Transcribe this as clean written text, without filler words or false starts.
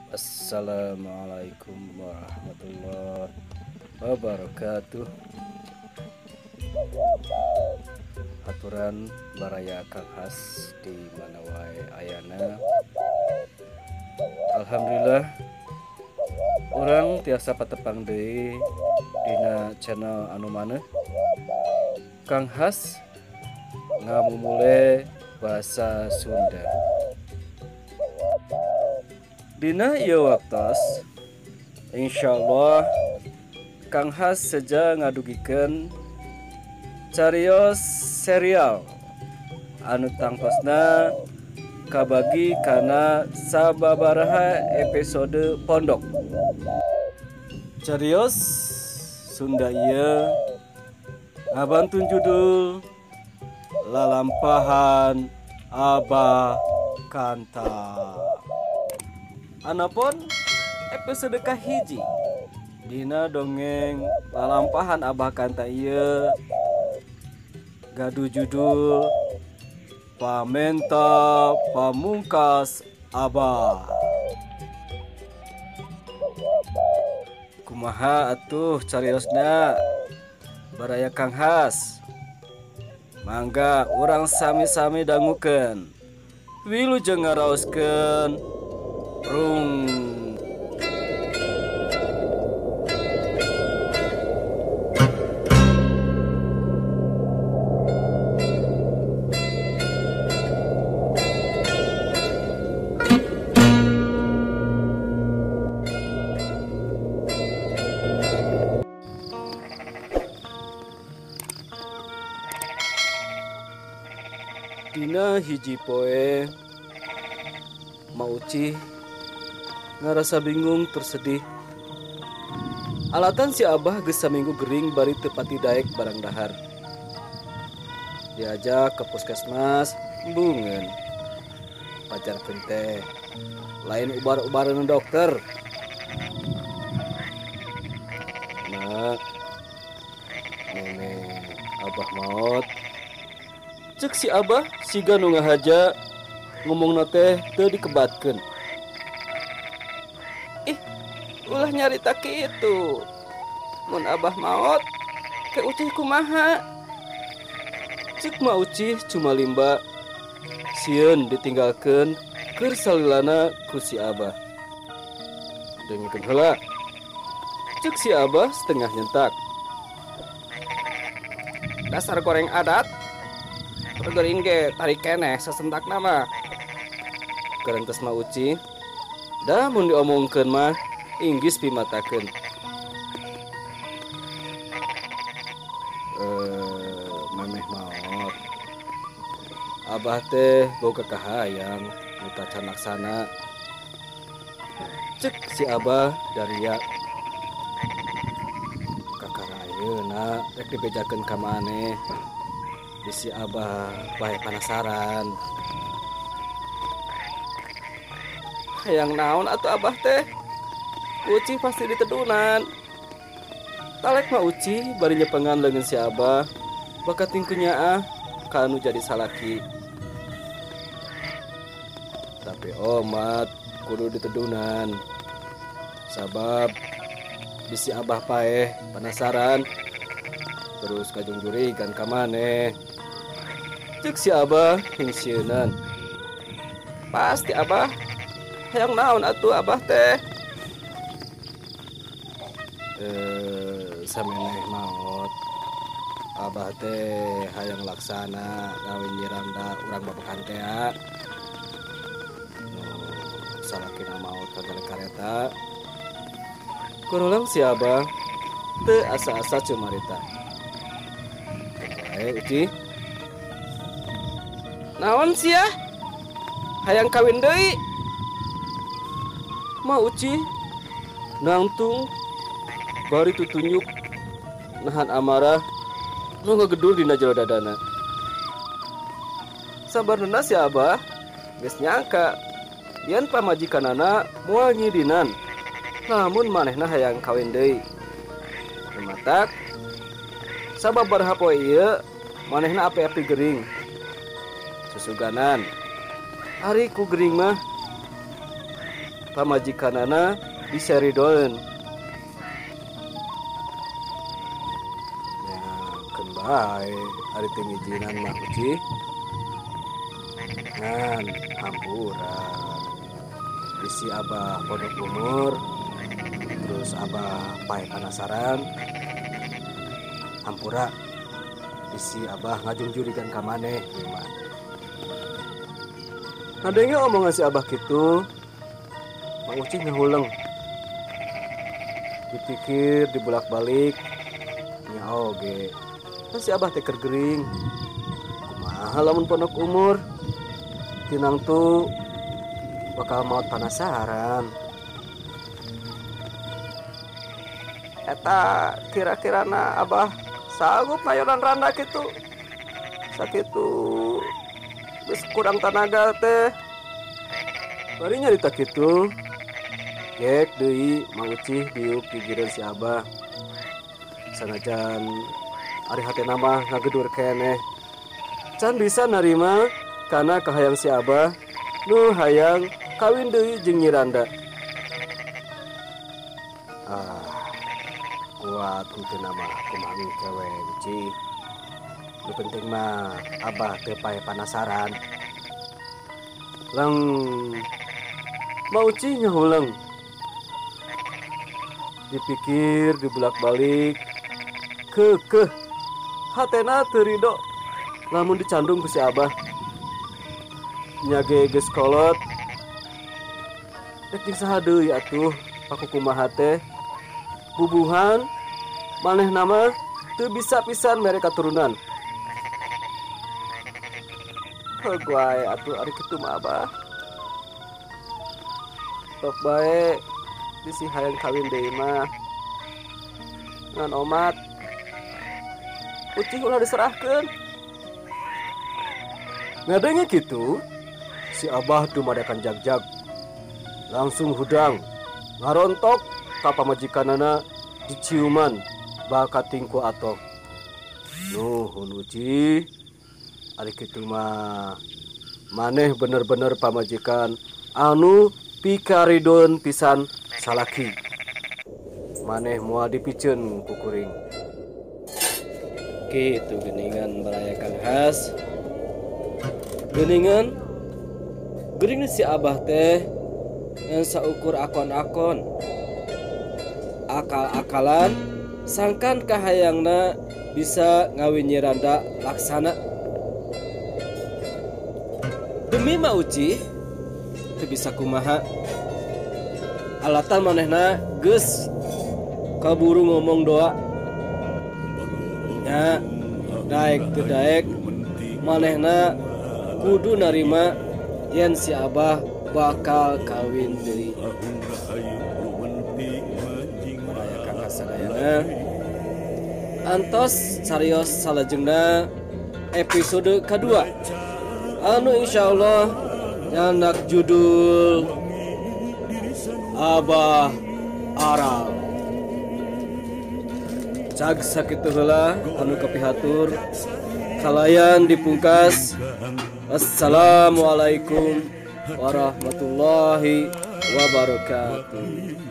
Assalamualaikum warahmatullahi wabarakatuh. Aturan baraya Kang Has di mana wae ayana. Alhamdulillah urang tiasa patepang deui dina channel anu maneh. Kang Has ngamumule bahasa Sunda. Dina ieu waktos insyaallah Kang Has seja ngadugikeun carios serial anu tangtosna kabagi kana sababaraha episode pondok. Carios Sunda ieu ngabantun judul Lalampahan Abah Kanta. Anapun episode kahiji dina dongeng Lalampahan Abah Kanta ieu gaduh judul Pamenta Pamungkas Abah. Kumaha atuh cariosna baraya Kang Has? Mangga urang sami-sami dangukeun. Wilujeng ngaraoskeun. Rung. Dina hiji poe Mauci ngarasa bingung tersedih. Alatan si Abah geus saminggu gering bari teu pati daek barang dahar. Diajak ke puskesmas embungeun. Pajarkeun teh lain ubar-ubaran dokter. Mak, nenek Abah maot. Cek si Abah siga nu ngahaja ngomongna teh teu dikebatkeun. Ih, ulah nyarita kitu. Mun Abah maot, ke Ucih kumaha? Cek Ma Ucih cuma limba sieun ditinggalkeun keur salilana ku si Abah. Dengekeun heula. Cek si Abah setengah nyentak. Dasar goreng adat. Gering ge tarik keneh sasentak nama. Kerentes Ma Ucih. Dah mun diomongkeun mah inggis pimatakeun. Memeh maot. Abah teh boga kahayang nu tacan laksana. Cek si Abah daria. Kakara ayeuna rek dibejakeun ka maneh. Bisi Abah bae penasaran. Hayang naon atuh Abah teh? Uci pasti ditedunan. Talek mah Uci bari nyepengan leungeun si Abah bakat tingkunya ah ka anu jadi salaki. Tapi omat kudu ditedunan. Sabab bisi Abah paeh penasaran terus kajungjurigan ka maneh. Cek si Abah hingsieunan. Pasti Abah hayang naon atuh Abah teh? Sameneh maot. Abah teh hayang laksana kawin nyiranda urang babakan tea. Nu salakina maot kagale kareta. Kurulang si Abah teu asa-asa cumarita. Bae Uci. Naon sia? Hayang kawin deui? Ma Uci nangtung bari tutunyuk nahan amarah nu ngagedur dina jero dadana. Sabarna si Abah geus nyangka yen pamajikanana moal nyidinan. Namun manehna hayang kawin deui. Matak sababaraha poe ieu manehna api-api gering. Susuganan ari ku gering mah pamajikanana diseridoeun. Ya, keun bae ari teu ngijinan mah Ucih. Ngan hampura. Bisi abah pondok umur, terus abah pae penasaran. Hampura bisi abah ngajungjurigan ka maneh ieu mah. Ngadenge omongan si abah kitu, Mang Ucih ngahuleng. Dipikir dibulak-balik, nya oge. Kan si abah teh keur gering. Kumaha lamun pondok umur? Tinang tuh bakal maot penasaran. Eta kira-kirana abah sanggup mayoran randa kitu. Sakitu geus kurang tanaga teh. Bari nyarita kitu, gek deui Mang Ucih diuk gigireun si abah. Sanajan ari hatena mah ngagedur keneh. Can bisa narima kana kahayang si abah nu hayang kawin deui jeung Nyi Randa. Ah, kuat henteu mah kumaha kewe Ucih. Nu penting mah abah teu pae panasaran. Leng Mang Ucih ngahuleng. Dipikir dibulak-balik, kekeh hatena teu rido lamun dicandung ku si abah. Nya ge geus kolot. Rek jeung saha deui atuh pakukumaha teh. Bubuhan manehna mah teu bisa pisan mere katurunan. Heug wae atuh ari kitu mah abah. Tok bae bisi hayang kawin deui mah. Ngan omat Ucih ulah diserahkeun. Ngadenge kitu, si abah dumadakan jag-jag. Langsung hudang, ngarontok ka pamajikanana diciuman bakating ku atok. Nuhun Ucih, ari kitu mah maneh bener-bener pamajikan anu pikarideun pisan salaki. Maneh moal dipiceun ku kuring. Kitu geuningan baraya Kang Has. Geuningan geuning si abah teh ngan saukur akon-akon. Akal-akalan sangkan kahayangna bisa ngawin Nyi Randa laksana. Demi Ma Ucih teu bisa kumaha. Alatan manehna geus kaburu ngomong doa. Nya daek teu daek manehna kudu narima yen si abah bakal kawin deui. Baraya Kang sadayana. Antos sarios salajengna episode kedua anu insyaallah nyandak judul Abah Arab. Cag sakitu heula anu kapihatur kalayan dipungkas. Assalamualaikum warahmatullahi wabarakatuh.